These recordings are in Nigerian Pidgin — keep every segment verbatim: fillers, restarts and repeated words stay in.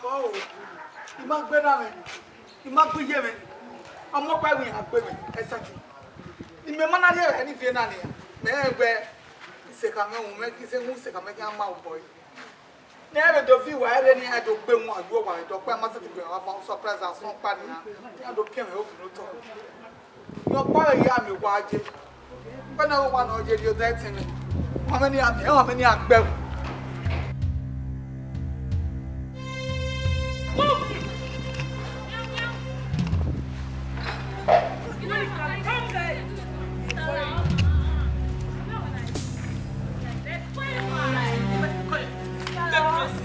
Oh, ima gbe na me. Ima gbe ye me. Omo pa mi agbe me. Esati. Ime mana ye ni vie na ni. Me gbe se ka me wo me ki se mu se ka me ki ama o boy. Ne ebe do vi wa ebe ni ado gbe mu adu wa do pe ma se ti gbe wa fun surprise asun pa ni na. Ni ado pe me o no to. Yo pa ya mi wa je. Pe na wa no je di o de tin. Wa me ni a mi, wa me ni a gbe.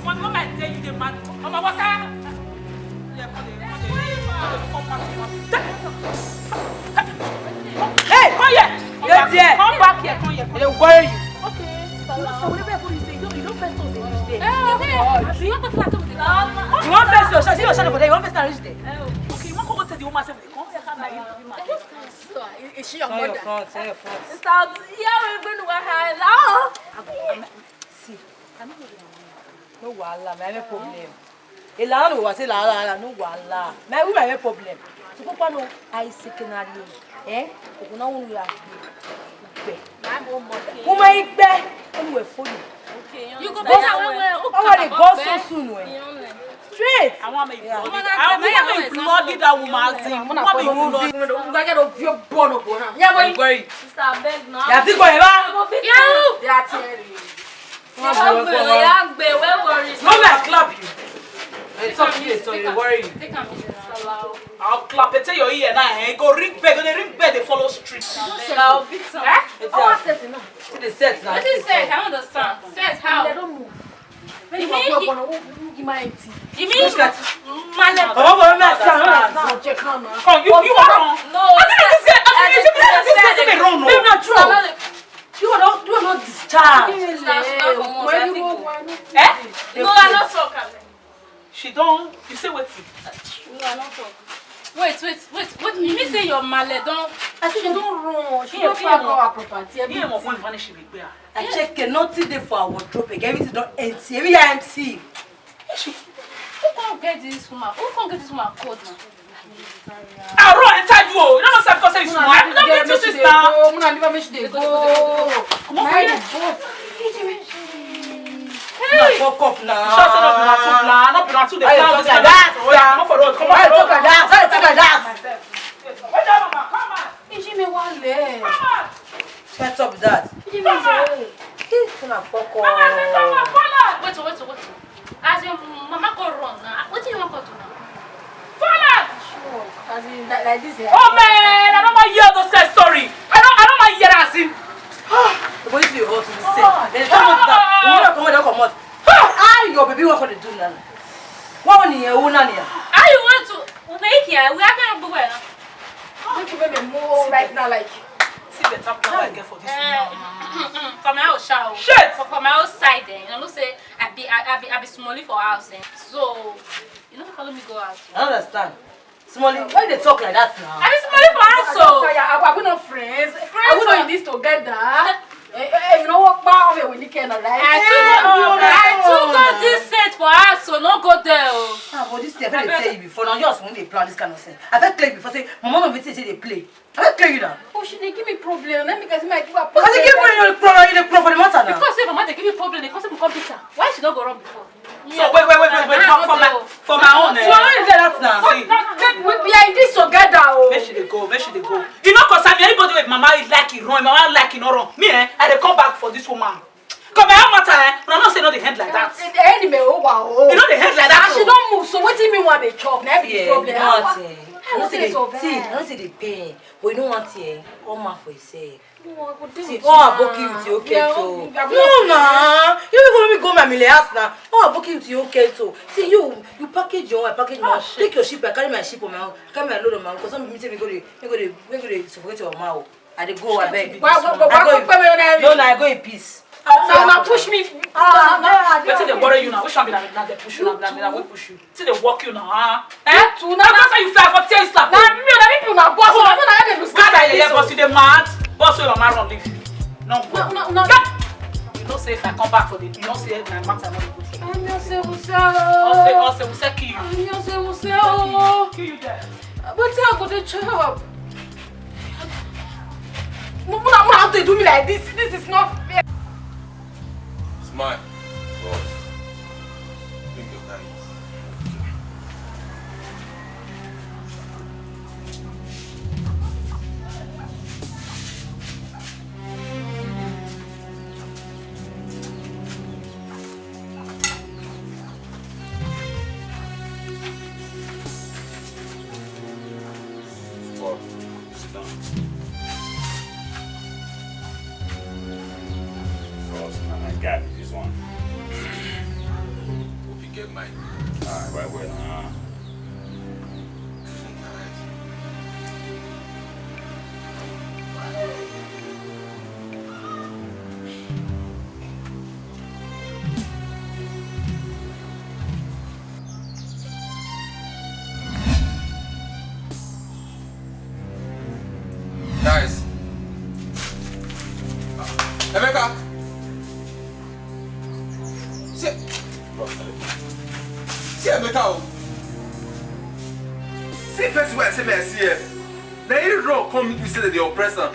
When I tell you the man, Mama Waka. Hey, come here. You're there. Come back here, come here. They worry you. Okay, sister. You know, so whatever you say, you don't, you don't first us in this day. Eh, okay. You don't talk like something. You want first your shot, see your shot over there. You want first reach there. Eh, okay, you want to go tell the woman say we come here, come like you. Is she your mother? Tell your front, tell your front. Sister, here we go to wahala. See, I don't know. No wahala, my problem. Ela no wa se la la la no wahala. My woman have problem. So papa no I secondary. Eh? Okuna wonu ya. Be. Woman igbe. Onu we fo ni. You go better well well. How are they go so soon we? Straight. I want me bloody. I want me bloody that woman. I want me bloody. Sister, abeg now. Ya ti ko e ba. They are tearing. Wọ́n bẹ̀rẹ̀ pé wọ́n. Ìyá gbé, where worries? No, I clap you. Hey, talk to you, so you worry you. Take am, take am. I'll clap it to your ear now. Eh? Go ring bell, go dey ring bell, dey follow street. I'll beat am. Eh? It's our set now. See the set now. What is set? I don't understand. Set how? They don't move. When you go up on, you might empty. You mean? Look at. Come on, come on, come on. Come, you, you are wrong. No, I think this is, I think this is, this is wrong. No, not true. You are not, you are not discharged. Sister, sister, comot, I think. Eh? No, I no talk am. She don, you say wetin? No, I no talk. Wait, wait, wait, wait. You mean say your malle don? I say she don run. She don pack all her property, everything. I check it, nothing dey for her wardrobe again. Everything don empty. Everywhere empty. Who come get this woman? Who come get this woman code now? Aro enter you o. You no know say because say you small. I don get you since now. Una leave her make she dey go. Comot for here. Hey. Fuck up now. You sure say no be una too plan? No be una too dey plan this kind of thing. Comot for road. Comot for road. Why you talk like that? Why you talk like that? Wait there, mama. Come out. Ijime wale. Come out. Shut up that. Ijime say, hey, una fuck up. Mama say come out. Fall out. Wait, wait, wait. As your mama go run now, wetin you wan go do now? Fall out. Sure. As in, like, like this, eh? Oh man, I don't want hear those kind story. I don't, I don't want hear as in. But if you hot to say, then tell me that. You don't come out, don't come out. How your baby wan come dey do now? What one year, who now? How you want to make here? We are going to go where? Make you make me more right now, like. See better plan I get for this woman. For my house, sha o. Shit! For, for my house side, eh, you know say I be, I, I be, I be smallie for house, eh. So you no follow me go out. I understand. Smallie, why you dey talk like that now? I be smallie for house, so. Are we not friends? Are we not in this together? Eh, eh, eh, you know what? Power we will need, right? I too go, I too go this set for house, so no go there o. Ah, but this thing I fit dey tell you before. Now you also dey plan this kind of thing. I fit tell you before say, mama no be say dey play. I fit tell you now. Oh, she dey give me problem. Let me guess, my give her problem. I dey give you problem, you dey problem for the matter now. Because say mama dey give me problem, dey cause me come beat her. Why she no go run before? So wait, wait, wait, wait, wait. For, for my, for my own, eh. So I don't get that now. See. We, we are in this together, oh. Make she dey go, make she dey go. You know, cause I'm anybody with mama like it run, mama like it no run. Me, eh, I dey come back for this woman. Come here, matter, eh? Una know say no dey end like that. Eh, eh, anyway, oh, wow, oh. You know dey end like that. As she don move, so wetin me wan dey chop? Na be the problem. Not, eh. I no say dey, see, I no say dey pain. But you know one thing, eh? All man for himself. No, I go dey with you. See, all aboki with your okay too. No, na. You even follow me go my mile house now. All aboki with your okay too. See, you, you package your own, I package my own. Take your ship, I carry my ship on my own. I carry my load on my own. Cause some people say we go dey, we go dey, we go dey suffocate your mouth. I dey go, I beg. Why, why, why, I go why, in, why, why, why, no, no, I go in peace. Now, now push me. Ah, no, no, no. Wetin dey worry you now? Which one be that, that dey push you now? That, that wey push you? Wetin dey work you now? Huh? Eh? You too, na, na, that's why you fly for tear you slap. Na me, na me be una boss. Na me, na me dey lose. Scatter your hair, boss. You dey mad? Boss, wey mama run leave you. No go. No, no, no. Get. No say if I come back for the, you no say my matter no go. Anya say we sell. Ose, Ose, we say kill you. Anya say we sell. Kill you there. But I go dey chop. Muna, muna, how they do me like this? This is not fair. Smile. God. Bring your guys. Paul, sit down. Bros, na my guy be this one. Hope you get mine. Ah, well, well, ah. Guys. Emeka. See, see Emeka o. See person wey I say make I see here. Na him run come meet me say dem dey oppress am.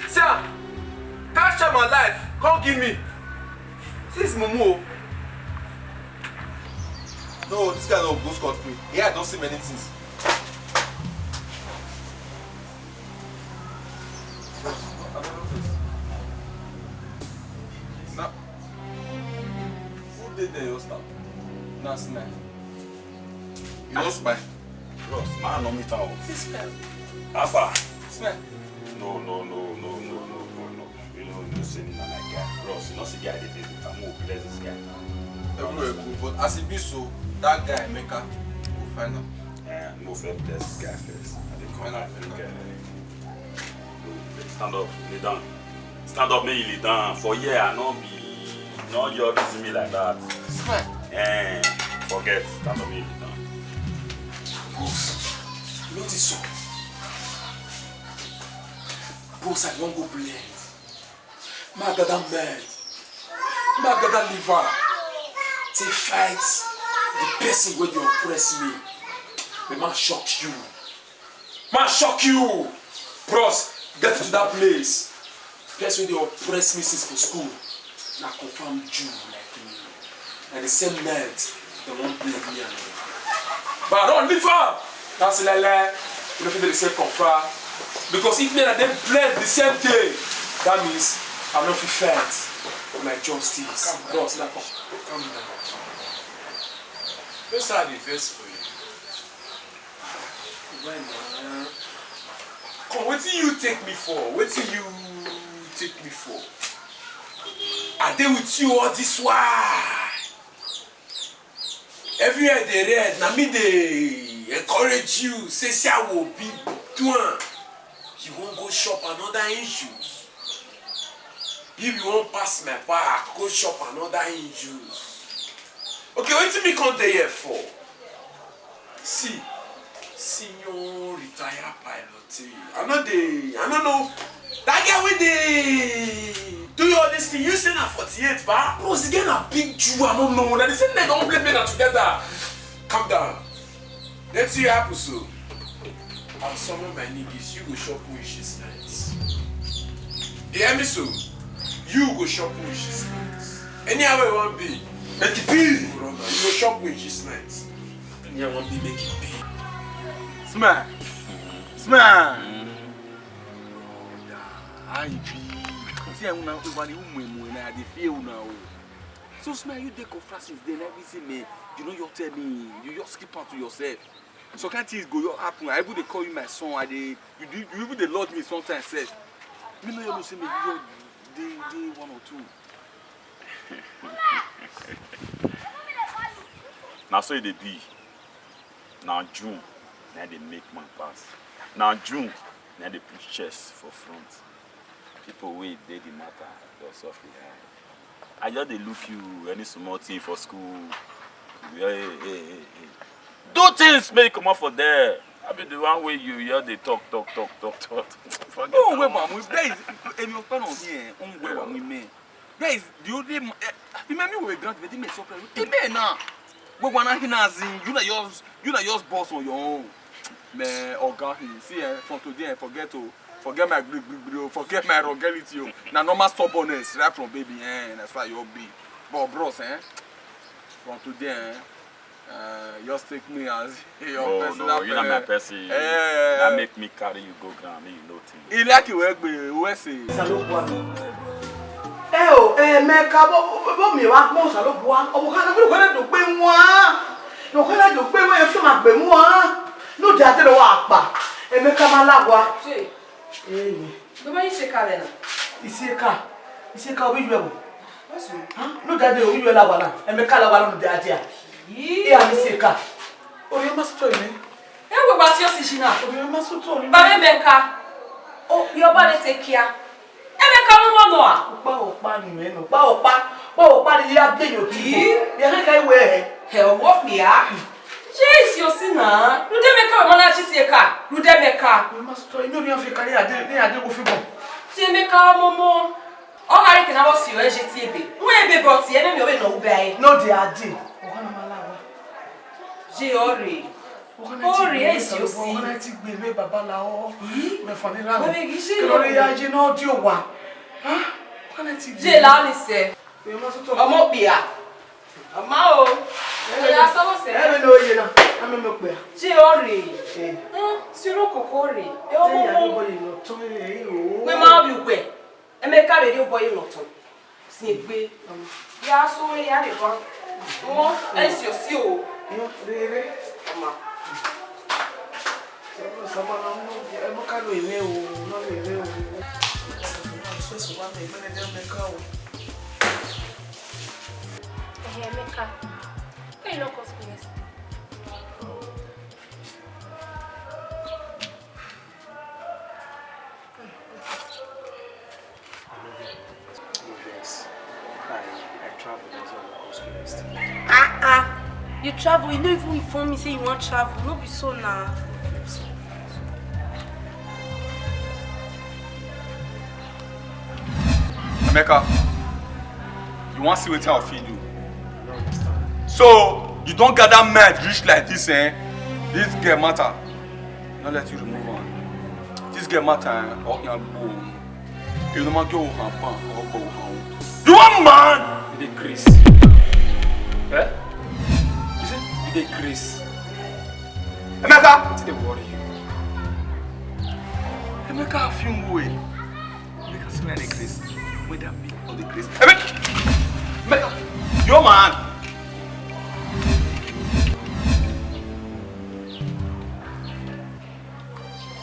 See am, catch am alive, come give me. See this mumu o. No, this guy no go scot free. Yeah, I don see many things. Bros, I don't know this. Na who dey there your stand? Na smell. You no smell? Bros, man no meet am o. See smell. How far? Smell. No, no, no, no, no, no, no, no. You know, you know, say na my guy. Bros, you know, see guy dey dey with am. Mo bless this guy. Everywhere good, but as e be so, that guy Emeka, go find am. Eh, mo first bless this guy first. I dey come back. Make, eh, stand up, kneel down. Stand up, make you kneel down. For here, I no be, no just reason me like that. Smell. Eh, forget. Stand up, make you kneel down. Boss, you know this song? Boss, I wan go blend. Make I gather men. Make I gather liver. Take fight the person wey dey oppress me. The man shock you. Man shock you. Bros, get to that place. Person wey dey oppress me since for school. Na confirm Jew like me. Na the same night dem wan blame me and him. But I don leave am. That's lele. We no fit dey the same confra. Because if me and dem blame the same day, that means I no fit fight for my justice. Bros, na come. Calm down. No say I dey vex for you. Well, na. Come, wetin you take me for? Wetin you take me for? I dey with you all this while. Everywhere dey red, na me dey encourage you, say see how we be do am. You wan go shop another issues? You be wan pass my park, go shop another issues. Okay, wetin me come dey here for? See, senior retired pilot. I no dey, I no know. That girl wey dey do you all this thing, you say na forty-eight, ba? Bros, the girl na big Jew, I no know. Na the same night don play me na together. Calm down. Let see you happen so. I'll summon my niggas. You go shop Oishi tonight. You hear me so? You go shop Oishi tonight. Anyhow you wan be, make it be. You go shop Oishi tonight. Anyhow you wan be, make it be. Smile. Smile. How you be? See, I una over the woman, I dey fear una o. So smile, you dey confra since then, everything, man. You know you tell me, you just keep am to yourself. So kind things go your happen. I even dey call you my son. I dey, you do, you even dey lodge me sometimes sef. Me no, you know say me you dey, dey one or two. Na so e dey be. Na June na dey make man pass. Na June na dey put chest for front. People wey dey the matter go softly high. I just dey look you, any small thing for school. Hey, hey, hey, hey. Do things make you comot for there. I be the one wey you hear dey talk, talk, talk, talk, talk. Forget that one. Òun wẹ̀ wà mú bẹ́ẹ̀ èmi ò fẹ́ràn mi ẹ̀, òun wẹ̀ wà mú mẹ́. Guys, the only m- eh, remember we grant the me surprise. Ime na. We wanna hina zin. You na yours. You na yours boss on your own. Man, oga, see, eh, from today, eh, forget to forget my gree gree gree, oh, forget my rugality, oh. Na normal stubbornness right from baby, eh. That's why you be. But bros, eh, from today, eh, uh, just take me as your Oh personal no, you na my friend. Person. Eh. That make me carry you go ground, make you know things. He like you, egbe, we say. Salokwa. Eh, oh, eh, Emeka, bo, bo, bo, mi wa mo Salokwa. O kana mi ko le do pe won. No kana do pe won e fi ma gbe mu wa. No de ate lo wa pa. Emeka ma lagwa. Ṣé Eh, ló máa ń ṣe kalẹ̀ náà? Isieka. Isieka, obi yue wo. What's wrong? Huh? No de ate, obi yue lagwa na. Emeka lagwa na, no de ate. Yìí. Iya, Isieka. Ori ma sutọ ni. E wo ba ti o si ṣina. Ori ma sutọ ni. Baba Emeka. O, your body take care. Emeka, no, no, no. Opa, opa ni me no. Opa, opa. Opa, opa ni ya be yo ti. Yìí. Ya ka kai we. He, wo pia. Jeez, you see na. Rudemeka, we mana chi Isieka. Rudemeka. We must try. No, you have to carry a day, a day go fi go. Rudemeka, momo. O hari ke na wo si o e je ti ebe. Wo ebe but e me mi o be no ube ai. No, they are dead. O kana malawa. Je ore. Ore, yes, you see. Ọkọ náà ti gbé mi bàbá la ọ. Yìí? Mẹ́fà ní rárá. Wọ́n lè kí ṣe Kí ló rí lọ. Ayé náà di òwà? Há? Ọkọ náà ti gbé Ṣé mi. Ìlà ò ní sẹ́? Èmi máa tún tọ̀. Ọmọ pìyà. Ọmọ o. Ẹ Ìyá sọ́wọ́ sẹ́. Ẹ mi ní oyè náà. Ẹ mi mọ̀ pé. Ṣé o rè? Ẹ. Hán, ṣírò kòkó rè. Ẹ ọmọ Ẹ yà mọ́. Ló bọ̀ yìí lọ tún ẹ yìí o. Pé máa bí pẹ̀. Emeka rere ụbọ ị nọtụ. Si egbe. Ya so ya dị kwa. Mo, esi osi o. Mo rere. Ama. Sọgbọn na mo Emeka lo eme o, no lo eme o. So so wa me gbene de Emeka o. Eh, Emeka. Why you no come school yesterday? No vex. I, I travel, that's why I come school yesterday. Ah ah. You travel, you no even inform me say you wan travel. No be so na. Emeka, you wan see wetin I fit do? I no understand. So, you don gather mind reach like this, eh? This girl matter. No let you remove am. This girl matter, eh? Or you go. You no matter how pan or go how. You want man? You dey craze. Eh? You say you dey craze. Emeka! Wetin dey worry you? Emeka, I feel way. Emeka, see me, I dey craze. Wait a minute, I dey craze. Emeka! Emeka! You man!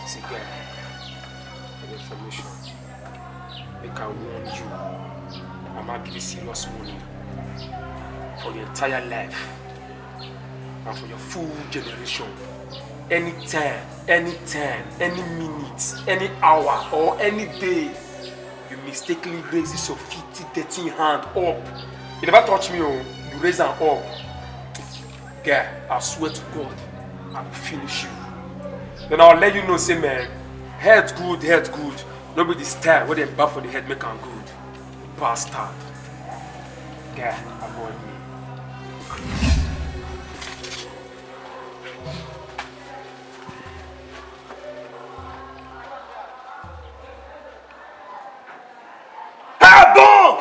See, girl, for your information, make I warn you. I ma give you serious warning. For your entire life, and for your full generation, anytime, anytime, any minute, any hour, or any day, you mistakenly raise this your filthy, dirty hand up. You never touch me, oh. You raise am up. Guy, I swear to God, I will finish you. Then I'll let you know, say, man, head good, head good. No be the style wey dem baff for the head make am good. Bastard. Guy, avoid me. Hey, bon!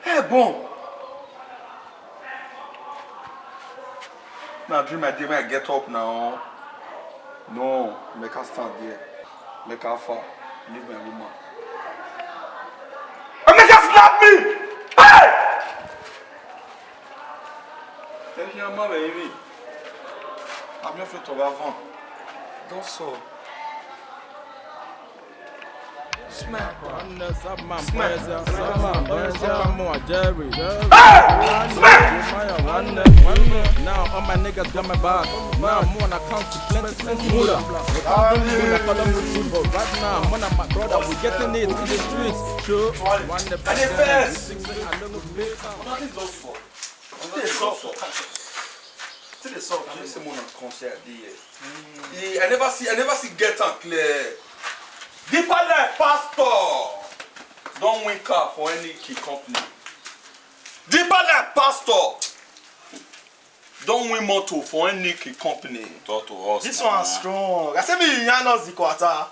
Hey, bon! Na dream I dey when I get up now. No, make I stand there. Make I far. Leave my woman. Emeka slap me! Hey! Thank you, mama, baby. I'm your foot over phone. Don't so. Smell. Nwanne, sub man, smell. Boys, yeah, sub man, boys, yeah. Come on, Jerry. Hey! Smell! Fire, nwanne, nwanne. Now all my niggas got my back. Now I'm on account to plenty, plenty moolah. They can't do me like all them football. Right now, I'm on my brother. We getting it in the streets. Sure. One the best. Nothing goes for. Wetin dey sup? Wetin dey sup? I know say una come say I dey here. Eh, I never see, I never see get am clear. Deeper life, pastor. Don win car for any key company. Deeper like pastor. Don win motor for any key company. Talk to us. This one strong. I say me you yarn us the quarter.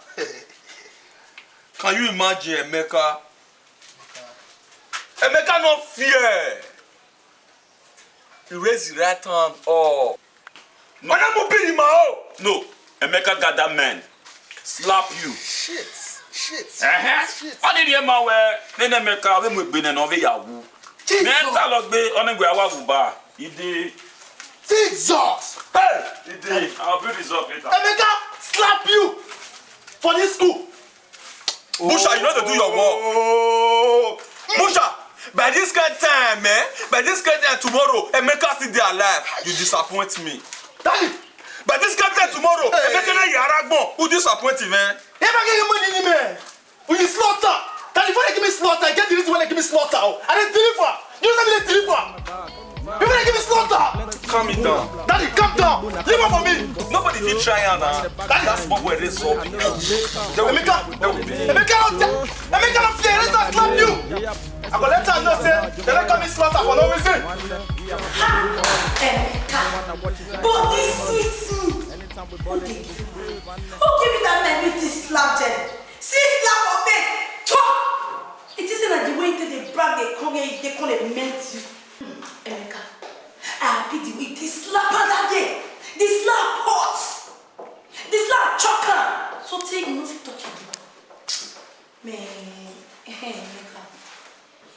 Can you imagine Emeka? Emeka no fear. He raise the right hand up. Mana mu biri ma o. No, Emeka gather men, slap you. Shit, shit, uh-huh. Shit. Ọ dị rie ma wee nene Emeka we mu egbe na ọ bụ ya wu. Jesus. Na ta lọ gbe ọ na gbe awa wu ba. Ide. Jesus. Hey, ide. I'll be result later. Emeka slap you for this school. Busha, you no dey do your work. Busha, by this kind time, eh? By this kind time tomorrow, Emeka still dey alive. You disappoint me. Daddy! By this kind time tomorrow, Emeka na yara gbon. You disappoint me. Emeka get money ni me. We slaughter. Daddy, before they give me slaughter, I get the reason why they give me slaughter. Oh. I dey deliver. You know what I mean? Deliver. You wanna give me slaughter? Calm it down. Daddy, calm down. Leave her for me. Nobody fit try am na. Daddy, that small boy dey so. Emeka, Emeka, don't tell. Emeka, don't fear. Let her slap you. I go let her know say they don't come me slaughter for no reason. Ha! Emeka, but this sweet me. Who dey give me? Who give me that man with this slap, Jen? See slap of it. Chop! It isn't like the way they brag, they come here, they come and melt you. Hmm, Emeka, I happy the way they slap her that day. They slap hot. They slap choker. So take you no fit talk again. Man, Emeka,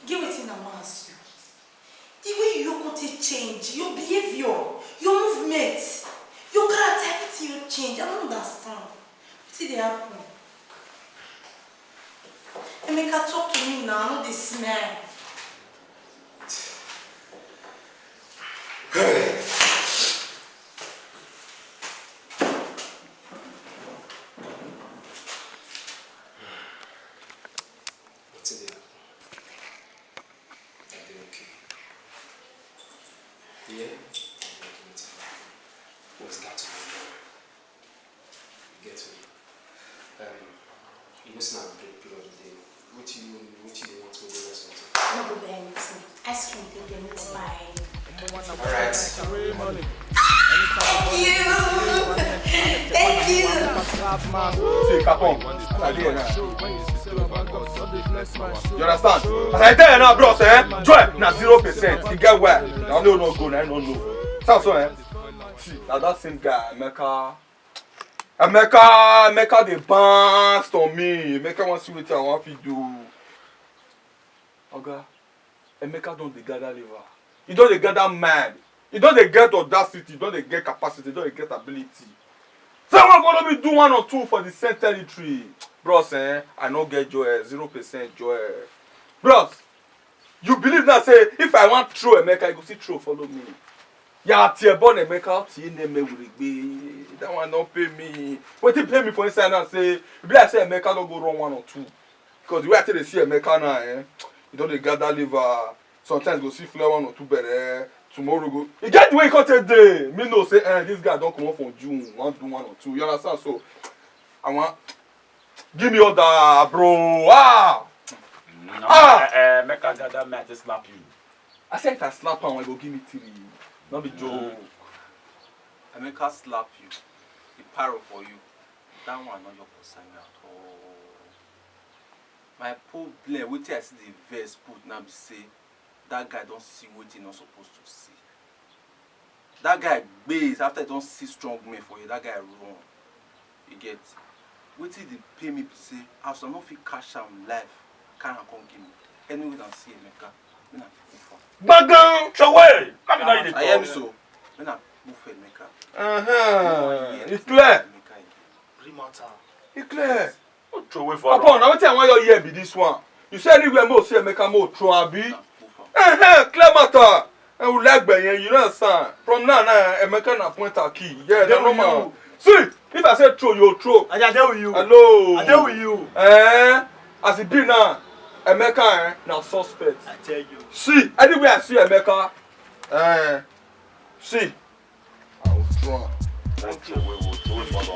get wetin na man ask you. The way you go take change, your behavior, your movement, your character, everything you change. I don't understand. Wetin dey happen? Emeka, talk to me now. I no dey smell. Wetin dey happen? I dey okay. Yeah? I dey okay. Wetin happen? What's that to my boy? You get me? Um, you know say na break period dey. Wetin you, wetin you want me do next week? No go buy anything. Ice cream dey there, meat pie. Alright. Thank you. Thank you. See, Capon, as I dey here now. You understand? As I tell you now, bros, eh? Joy, na zero percent. You get where? Na only no go, na no know. So, so, eh? See, na that same guy, Emeka. Emeka, Emeka dey bounce on me. Emeka wan see wetin I wan fit do. Oga, Emeka don dey gather liver. He don dey gather mind. He don dey get audacity. He don dey get capacity. He don dey get ability. Someone follow me do one or two for the same territory. Bros, eh, I no get joy, zero percent joy. Bros, you believe now say if I wan throw Emeka, he go still throw follow me. Ya tie born Emeka, tie name we gbe. That one don pay me. Wetin pay me for inside now say, e be like say Emeka don go run one or two. Because the way I take dey see Emeka now, eh, he don dey gather liver. Sometimes go see flare one or two bere. Tomorrow go. E get the way he come take dey. Me know say, eh, this guy don comot from June, wan do one or two. You understand? So, I wan give me order, bro. Ah! No, ah! Eh, eh, Emeka gather me, I take slap you. I say if I slap am, I go give me three. No be joke. Emeka slap you, he paro for you. That one no your concern at all. My problem, wetin I see the verse put now be say that guy don see wetin he no suppose to see. That guy base after he don see strong men for here, that guy run. You get? Wetin dey pay me be say as I no fit cash am life, carry am come give me. Anyway, na see Emeka, me na fit move am. Gbagan, throway. Let me know you dey talk. I hear me so. Me na move for Emeka. Uh-huh. It's clear. Emeka again. Bring matter. It's clear. No throway for. Upon, na wetin I wan your hear be this one. You say anywhere mo see Emeka mo throw abi? Na move am. Uh-huh, clear matter. And we like Benye, you know, son. From now, now, Emeka na point a key. Yeah, na normal. See, if I say throw, you throw. I dey with you. Hello. I dey with you. Eh? As it be now, Emeka, eh, na suspect. I tell you. See, anywhere I see Emeka, eh, see, I will throw am. Thank you. We will throw it for them.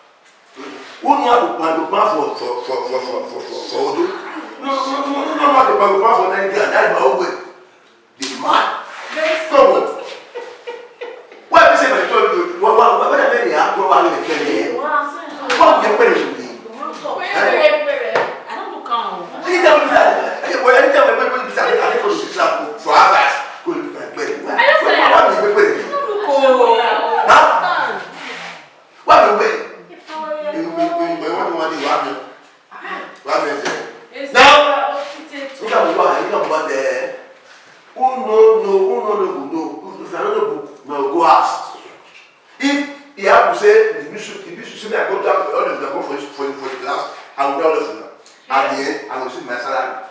Who know how to plant to plant for for for for for for for for Odo? No no no no no know how to plant to plant for Nigeria. That is my own way. The man. Come on. Why be say my story? Why why why why dey make me act? Why why dey make me? Why dey make me? I don't look am. Anytime we that, well, anytime we we we I dey go to sit down for others. Go look my bed. Why why why dey make me? I don't look am. Huh? Why dey make? You you you you want to want to want to want to. Now, you can go and you can go there. Who no no who no no go know? If I no know, no go ask. If he have to say the bishop, the bishop say I go down all of them for for for the class, I will tell them. At the end, I will see my salary.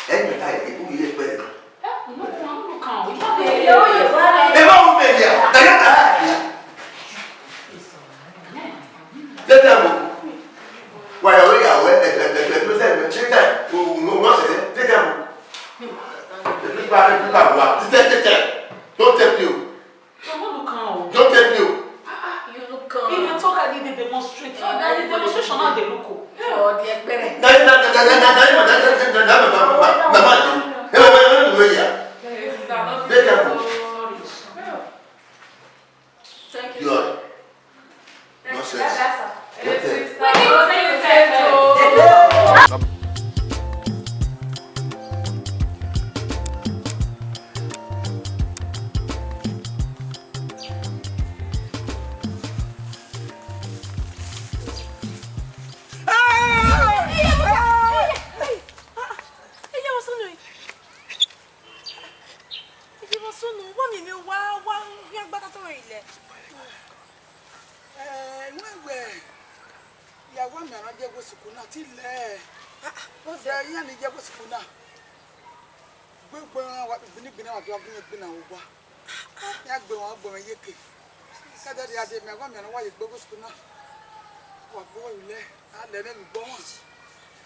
Ẹ̀yin mẹ́ta yìí kú ilé pẹ̀lú. Inú kan ló kàn wí. Ẹ bá wọn bẹ̀rẹ̀ yà, dàgẹ́ dàgẹ́ àti. Tẹ́tẹ́ mọ̀, wàyà wẹ̀ yà wẹ̀ ẹ̀gbẹ̀ ẹ̀gbẹ̀ ẹ̀gbẹ̀ tẹ́tẹ́ mọ̀, tẹ́tẹ́ mọ̀, wọ́n sẹ̀ tẹ́tẹ́ mọ̀. Ẹ̀gbẹ̀ bá ẹ̀gbẹ̀ bá wà títẹ́ tẹ́tẹ́ tó tẹ́ mi o. You no look am o. Don't tell me o. You look am. If you talk, I dey demonstrate. Na the demonstration now dey look o. For the ekpere. Na na na na na na na na na na na na na na na. Hey, wait, wait, wait, wait, yeah. Dey careful. Thank you. You are nonsense. Don't tell. Ìyàwó mi àná jẹ́ gbósùkú náà tí lẹ̀ ẹ́. Ó ṣe ẹyí àná jẹ́ gbósùkú náà. Gbégbé wọn wá gbìnìgbìnì àwọn àdúrà gbìnìgbìnì gbìnìgbìnì àwọn wá. Ní àgbè wọn gbọmọ yékè. Kẹjọ di adé mi, àgọ́ mi àná wáyé gbé gbósùkú náà. Wà gbówó ilé, alẹ́ náà mi gbọ́ wọn.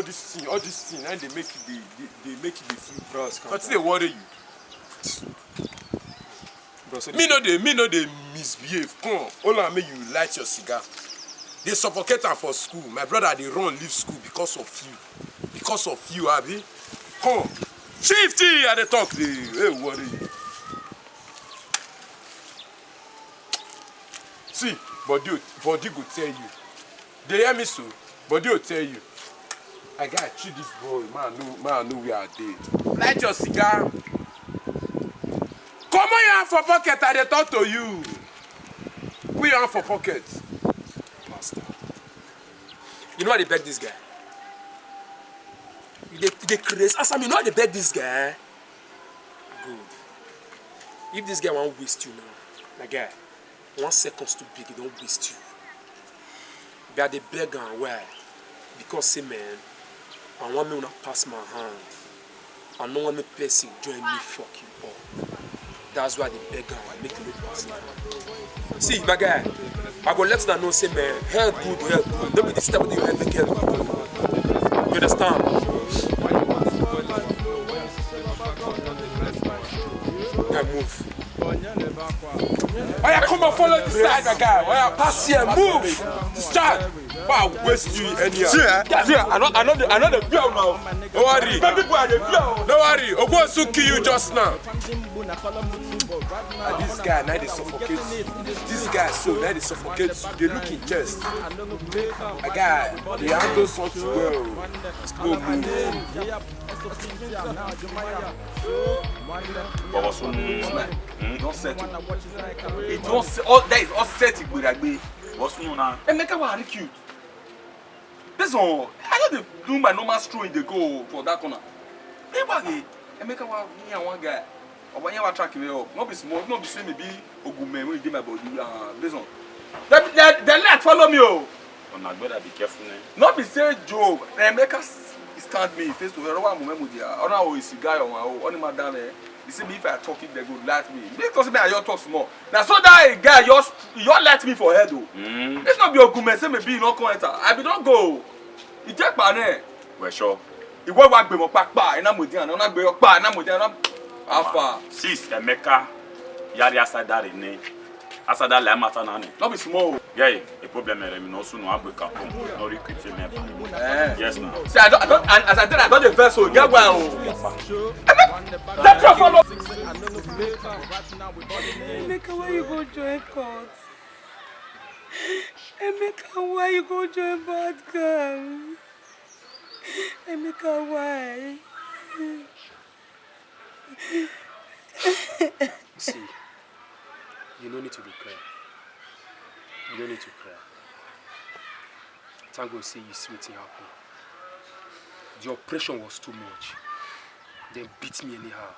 all this thing, all this thing, and they make it, they, they, they make it the food. Bros, calm down. Wetin dey worry you? Bros, me no dey, me no dey misbehave. Come, hold on, make you light your cigar. They suffocate am for school. My brother dey run leave school because of you. Because of you, abi? Come. Chief T, I dey talk, dey, hey, worry you. See, body, body go tell you. Dey hear me so? Body go tell you. I gotta cheat this boy. Man, no, man, no where I dey. Light your cigar. Comot your hand for pocket, I dey talk to you. Put your hand for pocket. Pastor. You know I dey beg this guy. You dey, you dey craze. As I mean, you know I dey beg this guy. Good. If this guy wan waste you now, my guy, one second too big, he don waste you. But I dey beg am well, because say, man, I wan make una pass my hand. I no wan make person join me fuck you up. That's why I dey beg am, make you no pass my hand. See, my guy, I go let una know say, man, health good, health good. No be this type of thing you head make health good. You understand? Guy, move. Oya, come and follow this side, my guy. Oya, pass here, move. Discharge. Why I waste you anyhow? See, eh? See, eh? I no, I no, I no dey fear now. No worry. Baby boy, I dey fear. No worry. Ogun Osu kill you just now. Ah, this guy, now they suffocate. This guy, so now they suffocate. They look in chest. My guy, they handle something well. Go move. Baba Sunu, hmm? Don settle. It don se-, all that is all set. Igbiragbe. Baba Sunu na. Emeka wa recruit. This one, I no dey do my normal stroll, dey go for that corner. Meanwhile, Emeka wa, me and one guy. Oba, here wa track me up. No be small, no be say me be ogume wey dey my body. Ah, this one. Dem, dem, dem like follow me o. Una better be careful, eh? No be say Joe, Emeka s-, stand me face to face. One moment, mo dey, ona o isi guy on o, oni madam, eh. You see me, if I talk, if they go light me. Because me, I just talk small. Now, so that guy, just, you just light me for head, oh. Mm. It's not be ogume, say me be no come enter. I be don't go. You take my name. Well, sure. Ìwọ wá gbé mọ́ pápá, iná mo dín àná, iná gbé ọpá, iná mo dín àná. Alpha. Sis, Emeka, yari asada re ne. As I don lie matter now, no be small. Yeah, a problem, eh, no soon, no, I break up, no, recruit me. Eh. Yes, now. See, I don't, I don't, and as I tell you, I don't dey vex, so get well, oh. That's your follow. Emeka, why you go join cult? Emeka, why you go join bad gang? Emeka, why? See, you no need to dey cry. You no need to cry. Thank God say you see wetin happen. The oppression was too much. Dem beat me anyhow.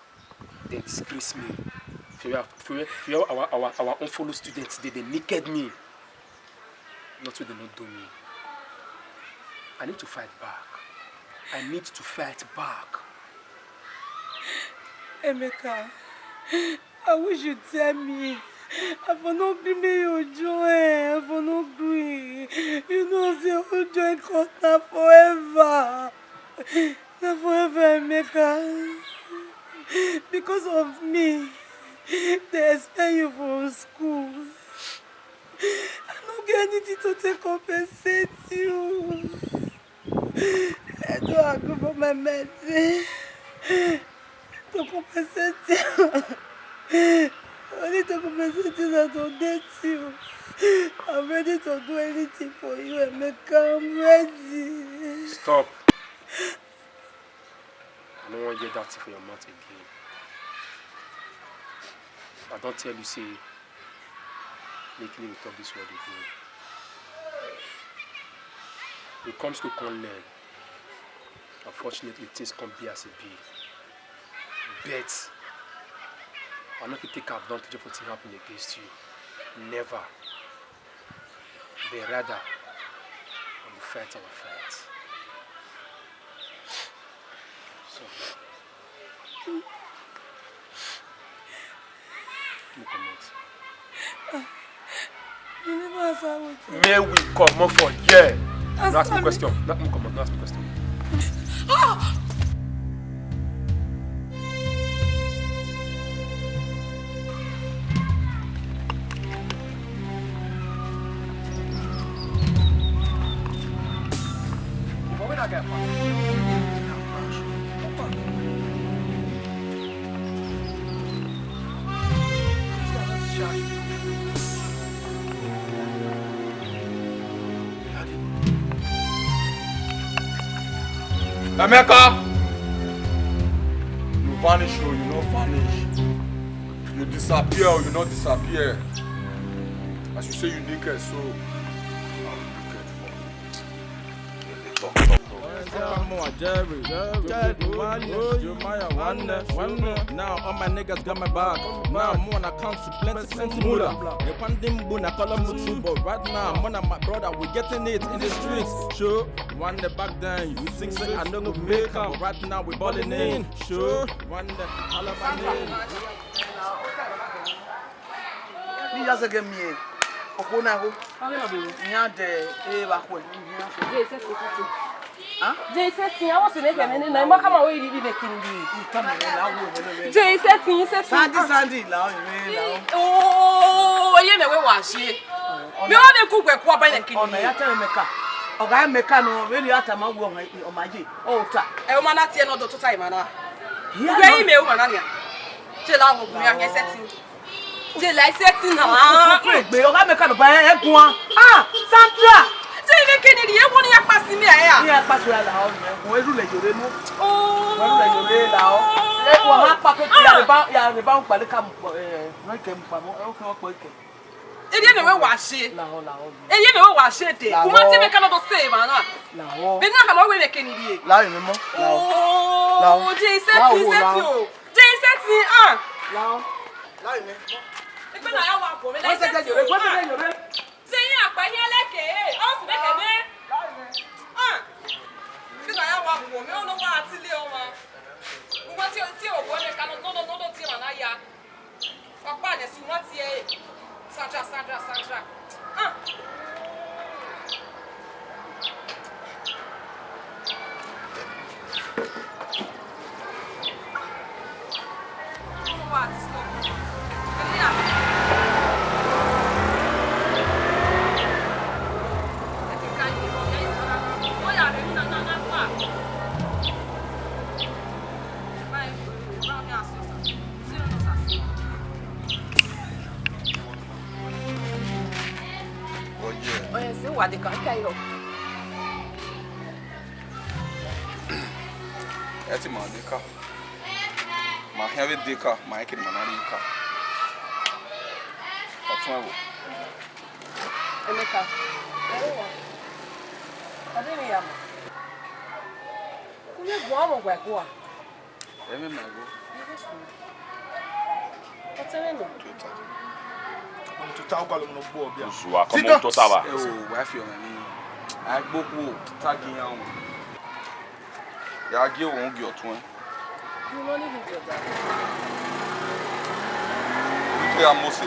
Dem disgrace me. For where, for where, for where our, our, our own fellow students dey, dem naked me. Nothing dem no do me. I need to fight back. I need to fight back. Emeka, I wish you tell me. I for no gree make you join. I for no gree. You know say who join cult na forever. Na forever, Emeka. Because of me, they expel you from school. I no get anything to take compensate you. I don agree for my medicine to compensate you. Only to compensate you na to date you. I'm ready to do anything for you, Emeka. I'm ready. Stop. I no wan hear that thing for your mouth again. I don tell you say make you no dey talk this word again. You come school come learn. Unfortunately, things come be as e be. But I no fit take advantage of wetin happen against you. Never. But rather, I go fight our fight. So, make we comot. You never answer wetin. May we comot for here. No ask me question. No, make we comot. No ask me question. Ah! Emeka! You vanish, oh, you no vanish. You disappear, oh, you no disappear. As you say you naked, so I'm naked for you. Jerry, Jerry, Jerry, Jerry, Jerry, Jerry, Now all my niggas got my back. Now I'm on account to plenty, plenty moolah. If I'm dim boon, I call them too, but right now I'm on my brother, we getting it in the streets. Sure, one day back then, you think say I no go make am, but right now we balling in. Sure, one day, all of my name. Ni ya zege mie. Okona ho. Nya de e ba kwe. Jay, setting, setting. Huh? Jay, setting. I want to make a minute. Na maka ma we di be making di. Jay, setting, setting. Sandy, Sandy, la o, la o. Oh, ye me we wa shi. Mi o de ku kwe kwa ba na kini. Ona ya tell Emeka. Oga Emeka no, we ni ata ma wo o ma ye. O ta. E o ma na tie no do to time na. Ye ime o ma na ni. Jay, la wo gu ya setting. Jay, like setting na. Ko pe gbe, oga Emeka no ba e gun. Ah, Sandra. Jay, me kini di e woni ya pasi mi aya. Ni ya pasi ya la o. Mo eru le jore mo. Oh. Mo eru le jore la o. E ko ha pa ko ya le ba, ya le ba n pale ka mo, eh, no ke mo pa mo, e o ke o po ke. Ebi eme we wa she. La o, la o. Ebi eme we wa she de. Kuma ti me kana do se ma na. La o. Be na ka mo we me kini di. La o, me mo. La o. Oh, Jay, setting, setting o. Jay, setting, ah. La o. La o, me mo. Egbe na ya wa bo me. Wọ́n ṣe jẹ́ yòrè, wọ́n ṣe jẹ́ yòrè. Jay, ya pa ya leke. O si leke me. Ah. Egbe na ya wa bo me, o no wa ati le o ma. Mo ti, ti o bo me kana, no, no, no, no, ti ma na ya. Papa, ne si mo ti e. Sandra, Sandra, Sandra. Ah. What? Stop. Can you ask? Wa de ka kai ro. Eti ma de ka. Ma hia ve de ka, ma ke ma na de ka. Atun awo. Emeka. Ade mi ya mo. Kunye gwa mo gwa gwa. Eme ma go. Otene no. Tota. Tota o gwa lo no gbo bia. Zua, come on, Tota ba. Oh, wa fi o ni. Agboku o, tagi ya o. Ya gi o gi otun. You no need to do that. Pe a mo se.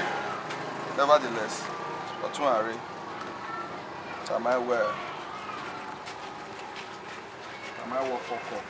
Nevertheless, otun are. Am I well? Am I well for call?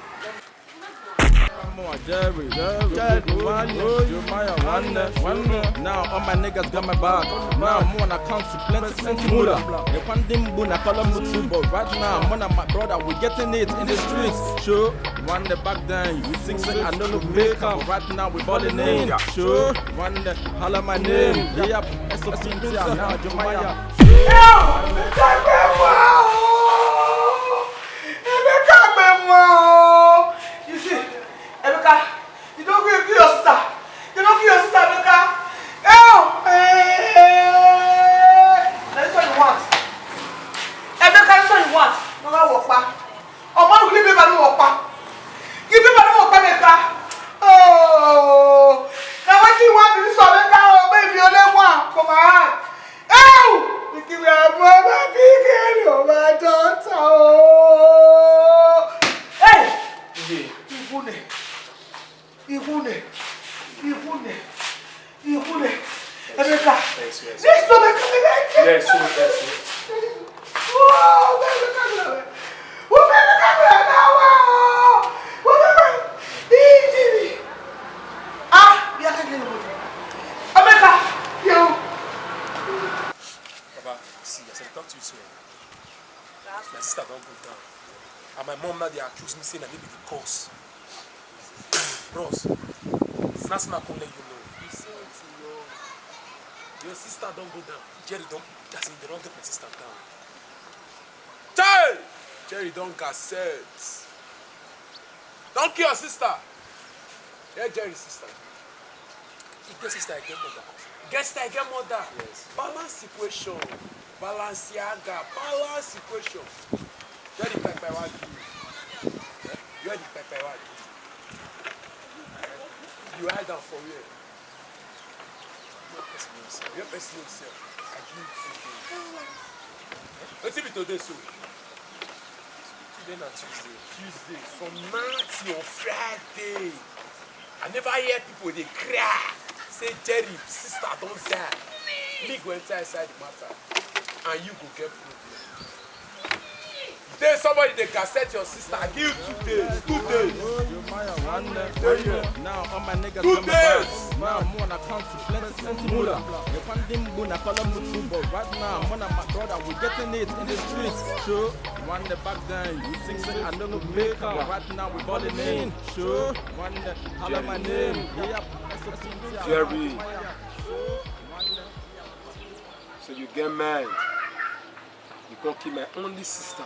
Jerry, Jerry, Jerry, Wale, Jeremiah, Wale, Wale. Now all my niggas got my back. Now I'm on account to plenty, plenty moolah. If one thing boon, I call him too, but right now I'm on my brother, we getting it in the streets. Sure, one the back then, you think say I know look make up. Right now we balling in. Sure, one the holla my name. Yeah, S O C T, now Jeremiah. Emeka, Emeka, Emeka. You see, Emeka, you don't go kill your sister. You don't kill your sister, Emeka. Oh, eh, na this one you want. Emeka, this one you want. No go work pa. Omo, give me money work pa. Give me money work pa, Emeka. Oh, now what you want me to solve, Emeka? Oh, baby, you only one for my hand. Ew! Pikin wey I born, my pikin, oh, my daughter, oh. Hey! Yeah. Ihune. Ihune. Ihune. Ihune. Emeka. Yes, yes. This no make me like it. Yes, sir, yes, sir. Oh, Emeka, Emeka. Emeka, Emeka, Emeka. Ah, we are getting Emeka, yo. Baba, see, as I talk to you so, my sister don go down. And my mom now dey accuse me say na me be the cause. Bros, na so I come let you know. You see wetin you. Your sister don go down. Jerry don, as in, they don get my sister down. Chai! Jerry don gasset. Don kill your sister. Yeah, Jerry sister. He get sister, he get mother. Get sister, he get mother. Yes. Balance equation. Balenciaga. Balance equation. Where the pepper wa give? Where the pepper wa give? You hide am for where? Your person himself. Your person himself. I give you two days. Wetin be today so? Today na Tuesday. Tuesday. From now till Friday, I never hear people dey cry say Jerry sister don die. Me go enter inside the matter, and you go get problem. Then somebody dey gasset your sister, give you two days, two days. Now all my niggas two days. Now I'm on account to plenty, plenty moolah. If one thing boon, I call him too, but right now I'm on my brother, we getting it in the streets. Sure, one the back then, you think say I no go make am. Right now we balling in. Sure, one the holla my name. Yep. Jerry. So you get mad. You come kill my only sister.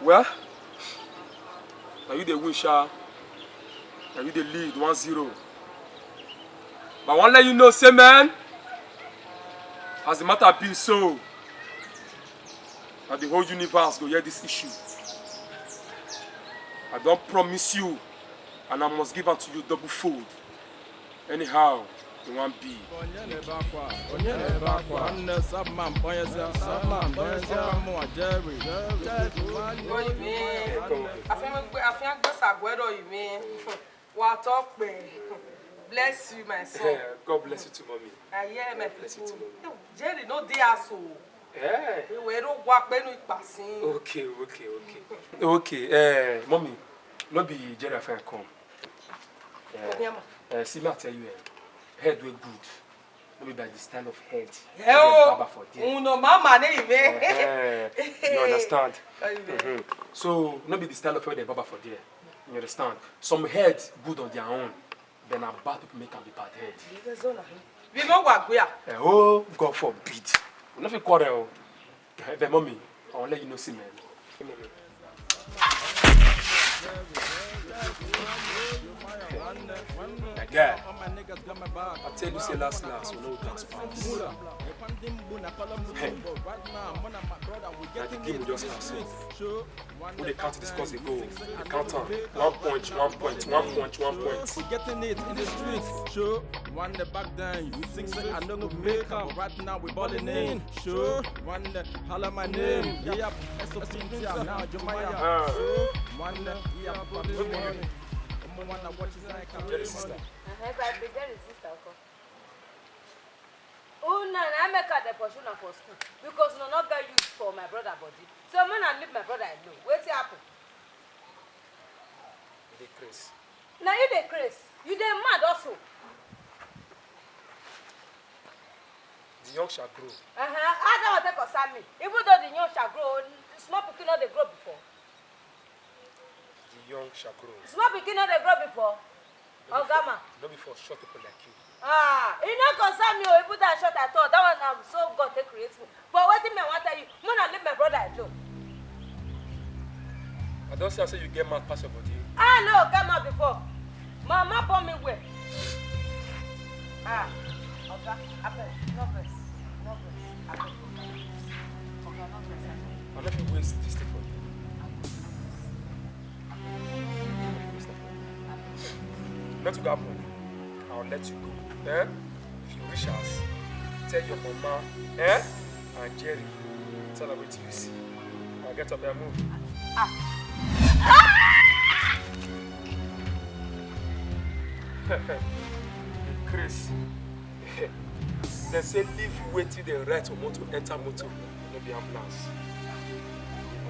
Well, na you dey win, sha. Na you dey lead one zero. But I wan let you know, say, man, as the matter be so, na the whole universe go hear this issue. I don promise you, and I must give am to you double fold. Anyhow, you wan be. Onye na-ebe akwa? Onye na-ebe akwa? Nwanne Sabman kpọnyesịa, Sabman kpọnyesịa. Ọkwa mụnwa Jerry. Jerry, Jerry. Afia gbesa agwero ime. Wa talk pe. Bless you, my son. God bless you too, mommy. I hear my people. Bless you too, mommy. Jerry no dey house o. Eh. We were no work when we passing. Okay, okay, okay. Okay, eh, mommy, no be Jerry afia come. Eh, eh, see, me I tell you, eh, head wey good. No be by the style of head. Eh, oh, baba for there. Uno mama ne ime. Eh, eh, you understand? Mm-hmm. So, no be the style of head the baba for there. You understand? Some head good on their own. Then na bad people make am be bad head. Be more work where? Eh, oh, God forbid. We no fit quarrel. Eh, but mommy, I wan let you know, see, man. My guy, I tell you say last last, we no dance pass. Hey, na the game we just start so. We dey count the scores dey go. Dey count am. One point, one point, one point, one point. We getting it in the streets. Sure, one the back then you think say I no go make am. Right now we balling in. Sure, one the holla my name. Yeah, S O P now Jumaya. Sure, one the we are balling in. Omo wanna watch his eye. Jerry sister. Uh-huh, if I be Jerry sister, okay. Una na make I dey pursue una for school because una no get use for my brother body. So make una leave my brother alone. Wetin happen? You dey craze. Na you dey craze. You dey mad also. The young shall grow. Uh-huh. How that one take concern me? Even though the young shall grow, small pikin no dey grow before. The young shall grow. Small pikin no dey grow before. Oga man. No be for short people like you. Ah, e no concern me o, even though I short at all. That one na so God take create me. But wetin me I wan tell you, make una leave my brother alone. I don see am say you get mouth pass your body. Ah no, get mouth before. Mama born me well. Ah, Oga, abeg, no vex, no vex, abeg. Oga, no vex, abeg. I no fit waste this thing for you. Nothing go happen. I'll let you go. Eh? If you reach house, tell your mama, eh? And Jerry, tell her wetin you see. Now get up and move. Chris, dem say leave wetin dem write for motor enter motor, no be ambulance.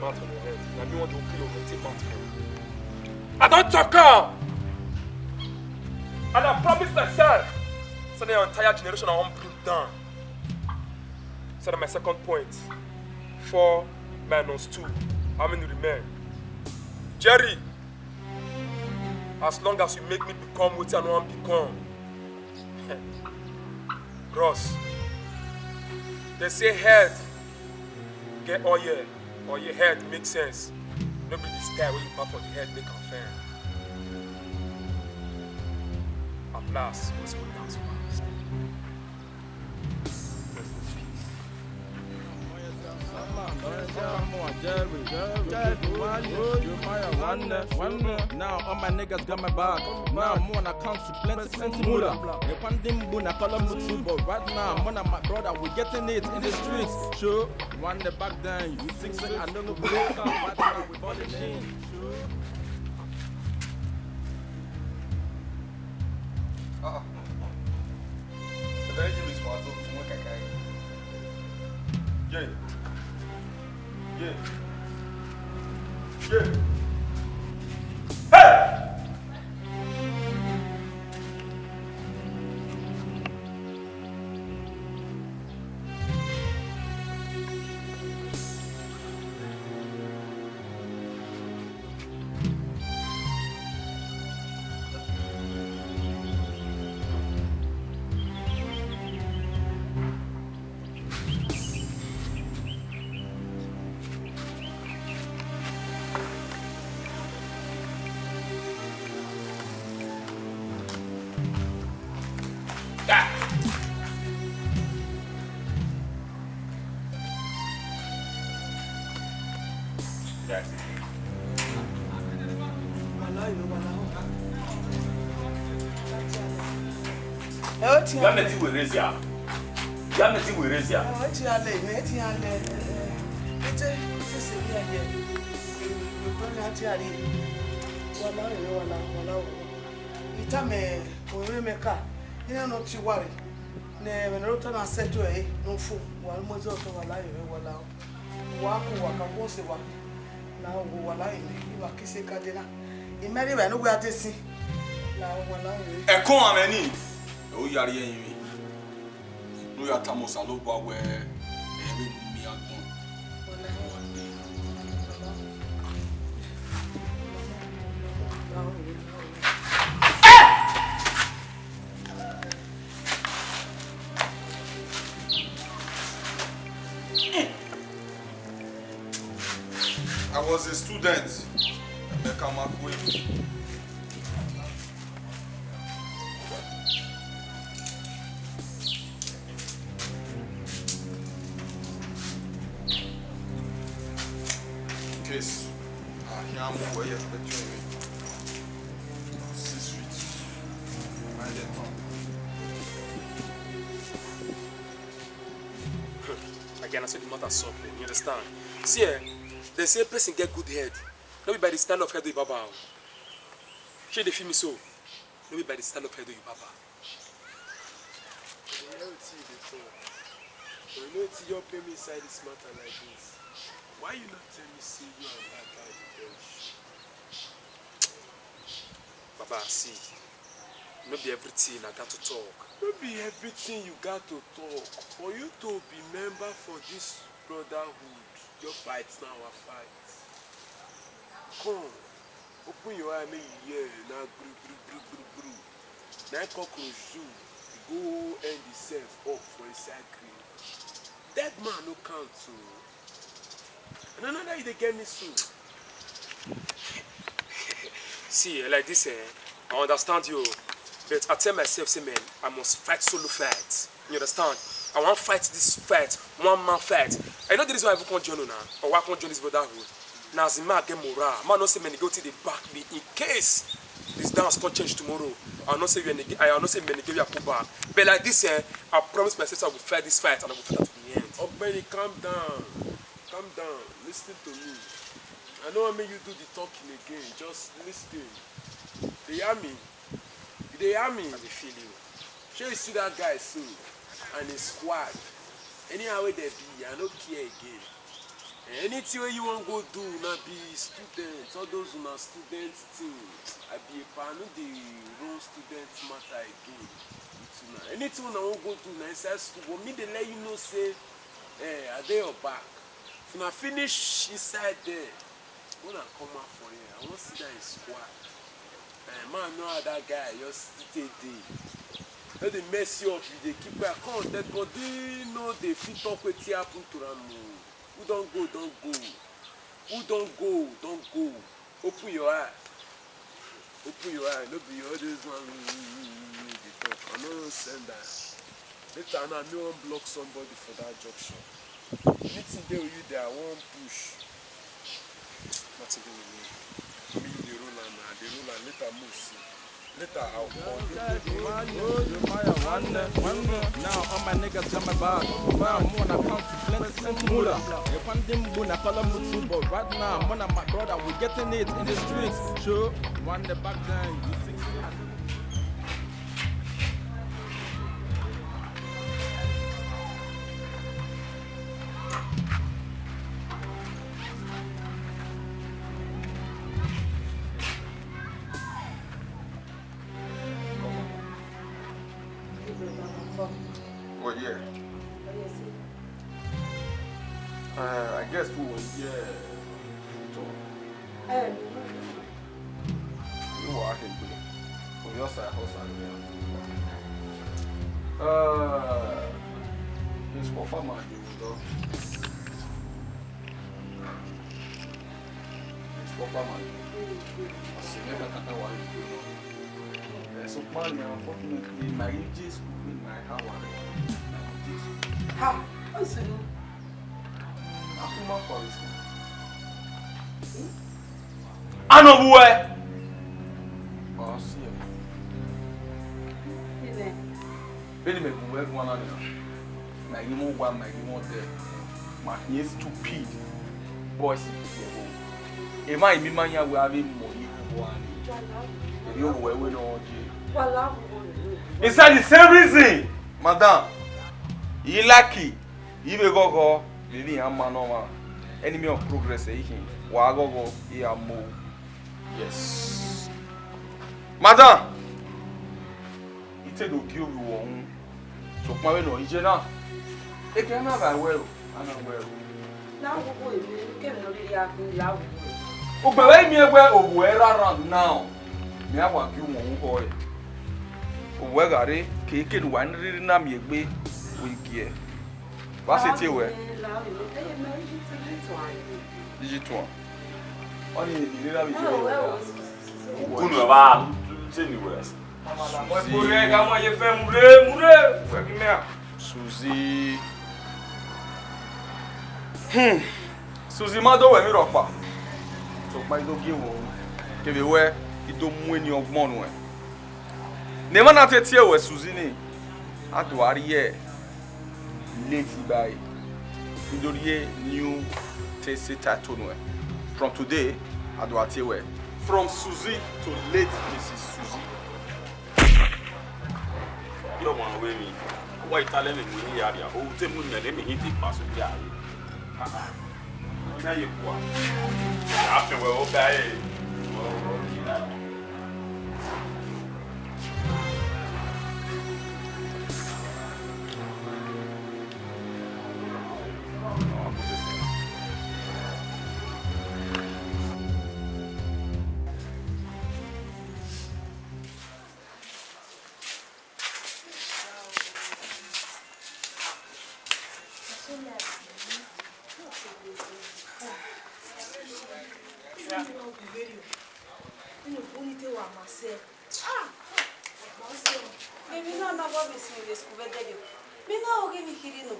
Mouth on your head. Na me want to open your dirty mouth for you. I don talk am. And I promise myself, say na your entire generation I wan bring down. So na my second point. Four minus two. How many remain? Jerry, as long as you make me become wetin I no wan become. Bros, dem say head get oil, or your head make sense. No be the style wey you baff for the head make am fair. At last, gospel dance pass. Rest in peace. Now all my niggas got my back. Now I'm on account to plenty, plenty moolah. They want them buna column too, but right now, one of my brother, we getting it in the streets. Sure, one the back then, you think say I don't know, but right now we balling in. Sure. Ah, the very thing is for adult, more kakai. Yeah. Yeah. Yeah. Hey! Ya meti we raise ya. Ya meti we raise ya. Eti ale, eti ale. Ete, ete se bi aye. Ete ale, eti ale. Wala, wala, wala. Itame, oyo meka. Ina no ti worry. Ne, me no ta na seto e, no fu. Wala mo zo to wala yo, wala. Wa ku wa ka ko se wa. Na wo wala ime, iwa kise kadena. Imeri ba no gwa desi. Na wo wala ime. E kon ameni. E o yari eyin mi. No ya tamo sa lo ba we. E mi mi agbon. Wala ime. I was a student. Emeka Makwe. Case. Ah, here I'm over here. See sweet. Mind the tongue. Again, I say the matter sup, eh, you understand? See, eh, they say person get good head. No be by the stand of head you baba. Shey dey feel me so? No be by the stand of head you baba. You know wetin you dey talk. But you know wetin just pain me inside this matter like this? Why you no tell me say you and that guy dey perish? Baba, see, no be everything I got to talk. No be everything you got to talk. For you to be member for this brotherhood, your fight na our fight. Come, open your eye make you hear na gru gru gru gru gru. Na cockroach do go end himself up for inside grave. Dead man no count o. And another you dey get me so. See, eh, like this, eh, I understand you, but I tell myself, say, man, I must fight solo fight. You understand? I wan fight this fight, one man fight. I know the reason why I even come join una, or why I come join this brotherhood. Na as the man get morale, man know say many go till dey back me in case this dance come change tomorrow. I know say we are neg-, I know say many go we are put back. But like this, eh, I promise myself I will fight this fight and I will fight am to the end. Ogbeni, calm down. Calm down. Listen to me. I no wan make you do the talking again. Just listen. Dey hear me? You dey hear me? I dey feel you. Shey you see that guy so and his squad? Anyhow wey dem be, I no care again. Eh, anything wey you wan go do, na be students, all those una student thing. I be a pa, I no dey run student matter again with una. Anything una wan go do na inside school, but me dey let you know say, eh, I dey your back. If una finish inside there, una come out for here. I wan see that his squad. Eh, man, know how that guy just still take dey. No dey mess you up, you dey keep quiet. Come, dead body no dey fit talk wetin happen to am o. Who don go, don go. Who don go, don go. Open your eye. Open your eye. No be all this one wey you dey talk. I no send am. Later now, me wan block somebody for that junction. Anything dey with you there, I wan push. Nothing dey with me. Me, you dey roll am now. I dey roll am. Later, mo see. Later, I'll call you. Now all my niggas got my back. Now I'm on account for plenty, plenty moolah. If one thing boon, I call them too, but right now I'm on my brother. We getting it in the streets. Sure, one the back then. You think Oh, yeah. Uh, I guess we were here. So, you are happy. On your side, house and yeah. Uh, his performance, you know. It's proper man. Asi ne ka kata wa yi ko no. Eh, so pa ni, unfortunately, my Jesus, my how are you? Jesus. Ha, o se no. Akuma for this. Ano buwe. Oh, see. Beni me buwe kwa na. Na yi mo wa, na yi mo de. Ma ye stupid. Boys, you go. E ma mi ma ya we ave mo yi ko ani. E yo we we no je. It's the same reason, madam. You lucky. You be go go. You be a man no man. Enemy of progress, eh? Wa go go. He a mo. Yes. Madam. Ite do gi oru ohun. So pa we no ije na. E ke na ba we o. Ana we o. Na wo bo emi ke no ri ya ku la wo. O gbe we mi egbe o wo era round now. Mi a wa gi ohun ho e. O we gare ke ke ni wa ni ri na mi egbe. O gi e. Wa se ti we. Digital. Wọ́n ní ìdílé lábẹ́ ìjọba. Kunu ba se ni we. Mama na mo pore ga mo ye fe mure mure. Fe ki me. Susie. Hmm. Susie ma do we mi ropa. So pa do gi wo. Kebe we ki do mu ni ogbon we. Ne ma na te tie we Susie ni. A do ari ye. Late by. Idorie new tese title we. From today, a do atie we. From Susie to late Missus Susie. Yo, man, we mi. Why tell me we ni yari? Oh, te mu ne me hiti pasu yari. Ah, ah. Na ye kwa. Ya fe we o ga e. Baby, no, no, what is me this kubedede? Me no, okay, me kiri no.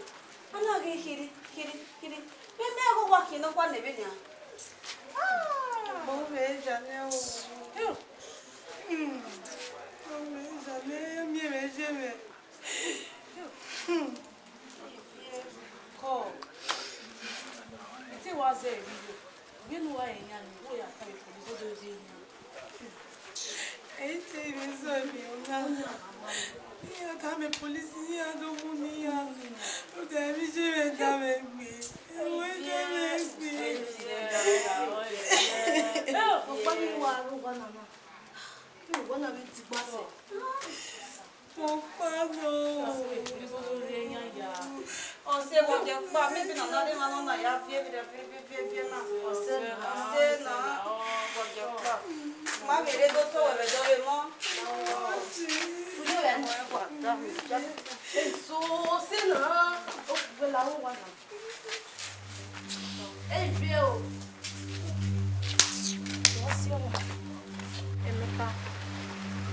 I no, okay, kiri, kiri, kiri. Me me go walk in no one never nya. Ah, oh me jane o. Hmm. Oh me jane, me me jane. Hmm. Ko. Ite waze video. Ngenu wa enya ni wo ya ka ipo ni bodo ze enya. Ente mi so mi ona. Ni ya ka me police ni ya do mu ni ya. O de mi je me da me gbe. Mo je me gbe. Eh, o pa mi wa ro wa na na. Ti wa na bi ti pa so. Mo pa no. Ose wo je pa, maybe na na de ma no na ya vie vie vie vie vie na. Ose na, ose na. Wo je pa. Ma mi re do to we do we mo. Ule we mo pa da. So ose na. O we la wo wa na. Hey, Bill. What's your one? Emeka,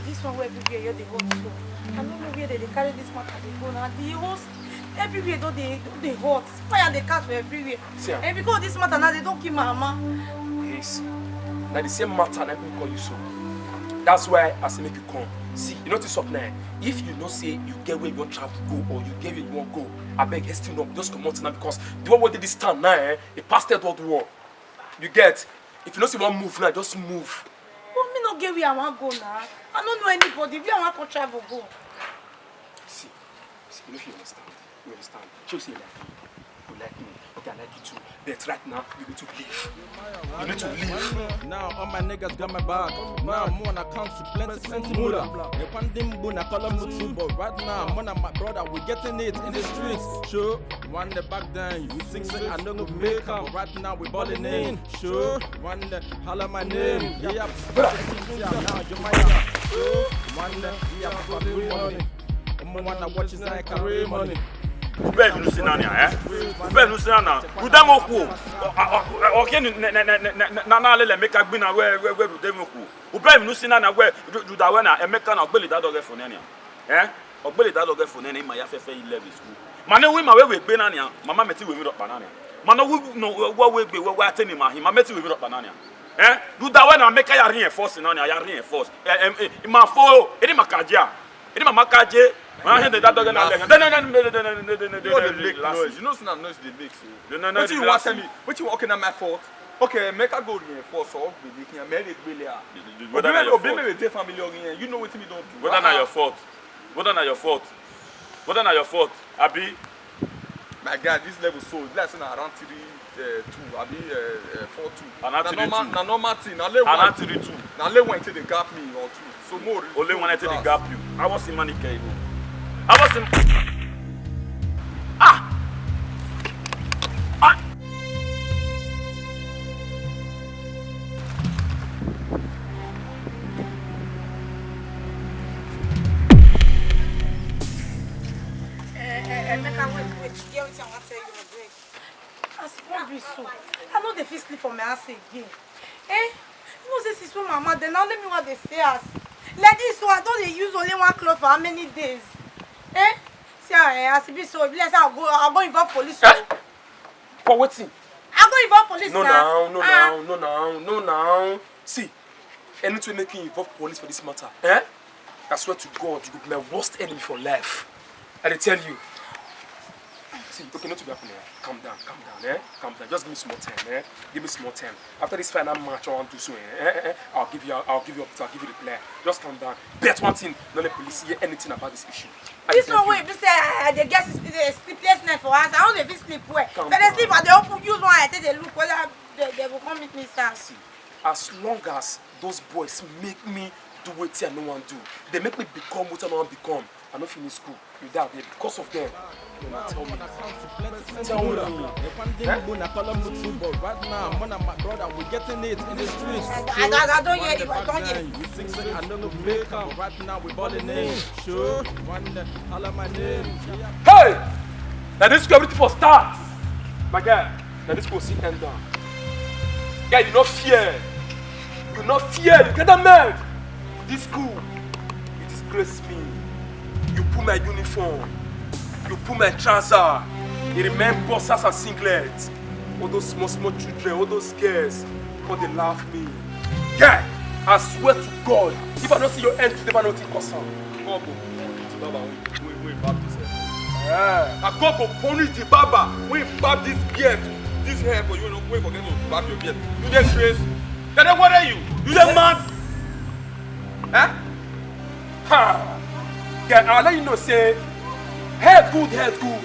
this one wey everywhere you dey hot so. I no know where they dey carry this matter dey go now. The host, everywhere don dey don dey hot. Fire dey catch for everywhere. See am. And because of this matter now, they don kill my mama. Yes. Na the same matter na people call you so. That's why I say make you come. See, you know this up now. If you know say you get where you wan travel go or you get where you wan go, abeg hasten up, just comot now because the one wey dey this town now, eh, e pass third world war. You get? If you no see one move now, just move. But me no get where I wan go now. I no know anybody. Where I wan come travel go? See, see, you no fit understand. You understand? Show say you like me. You like me. Okay, I like you too. But right now, you need to leave. You need to leave. Now all my niggas got my back. Now I'm on account to plenty, plenty moolah. If one thing boon, I call them too. But right now, I'm on my brother, we getting it in the streets. Sure, one the back then, you think say I no go make am. But right now, we balling in. Sure, one the holla my name. Yeah, now you my sure, one the yeah, money. I'm on the watches, I carry money. Ube nusi nani, eh? Ube nusi nani? Ude moku. Oke ni na na lele Emeka gbina we we we ude moku. Ube nusi nani we uda we na Emeka na ogbele dado ge fo nani, eh? Ogbele dado ge fo nani ma ya fefe ile bi school. Mane wi ma we we gbe nani, mama meti we mi ro pa nani. Mane wi no wo we gbe we we ateni ma hi ma meti we mi ro pa nani. Eh? Uda we na Emeka ya reinforce nani, ya reinforce. Eh, eh, ma fo, eni ma kaja. Eni mama kaje. Ma he de dado ge na le. You no dey make noise. You know say na noise dey make so. Wetin you wan tell me? Wetin you wan, okay, na my fault. Okay, Emeka go reinforce or gbele kiyan, me dey gbele ah. Obi me dey family or kiyan. You know wetin me don do. Whether na your fault. Whether na your fault. Whether na your fault. Abi. My guy, this level so, it's like say na around three, uh, two, abi, uh, uh, four two. Around three two. Na normal thing. Na le one. Around three two. Na le one take dey gap me or two. So more. Only one take dey gap you. I was in money cable. I was in. Ah. Ah. Eh, eh, Emeka, wait, wait. Get wetin I wan tell you, abeg. As e come be so, I no dey fit sleep for my house again. Eh? You know say since when mama dey now, let me what dey stay as. Like this, so I don dey use only one cloth for how many days? Eh? See how, eh, as e be so, e be like say I go, I go involve police o. Eh? For wetin? I go involve police. No now, no now, no now, no now. See, anything wey make you involve police for this matter, eh? I swear to God, you go be my worst enemy for life. I dey tell you. See, okay, not to be happen, eh? Calm down, calm down, eh? Calm down. Just give me small time, eh? Give me small time. After this final match I want to so, eh? Eh, eh, eh, I'll give you, I'll give you up, I'll give you the player. Just calm down. But one thing, no let police hear anything about this issue. I dey beg you. This one wey be say I, I dey get sleep-, eh, sleepless night for house. I no dey fit sleep well. Calm down. If I dey sleep, I dey open, use one eye take dey look whether they, they go come meet me, sir. See, as long as those boys make me do wetin I no wan do, they make me become wetin I no wan become, I no finish school. You die there because of them. Una tell me. Tell me. Eh? But right now, man and my brother, we getting it in the streets. I, I, I, I don't hear you. I don't hear. You think say I no go make am? Right now, we balling in. Sure, one day, holla my name. Hey! Now this school everything for start. My guy, now this school see end down. Guy, you no fear. You no fear. You get a man. This school, you disgrace me. You pull my uniform. You pull my trouser. You remain boxers and singlet. All those small, small children, all those girls, come dey laugh me. Guy, I swear to God, if I no see your end today, I no think cause am. God go punish the barber wey, wey, wey barb this hair. Yeah. Na God go punish the barber wey barb this beard, this hair for you, no, wey forget to barb your beard. You dey craze? Dem dey worry you. You dey mad? Eh? Ha! Guy, I let you know say head good, head good.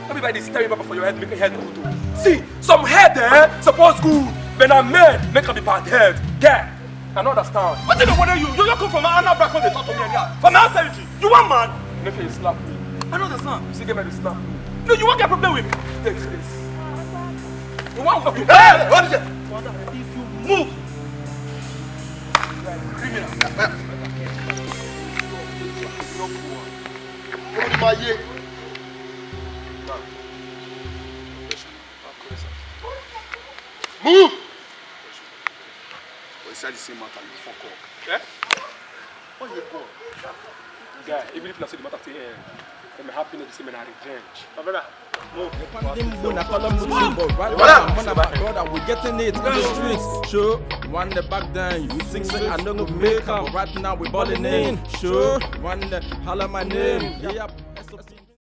No be by this tell you for your head, make your head good o. See, some head, eh, suppose good, but na men make am be bad head. Guy, I no understand. Wetin dey worry you? You just come from Anambra come dey talk to me anyhow. For my house, you wan mad? Make you slap me. I no understand. You still get ready to slap me. No, you wan get problem with me? Take this. You wan go? Hey, what is it? If you move, you are a criminal. Olórí máa yé. Move! But inside the same matter, you fuck up. Eh? What you go? Guy, even if na so the matter take end, then my happiness be say na revenge. My brother, move. But right now, man and my brother, we getting it in the streets. Sure, one the back then, you think say I no go make am. But right now, we balling in. Sure, one the holla my name. Yeah.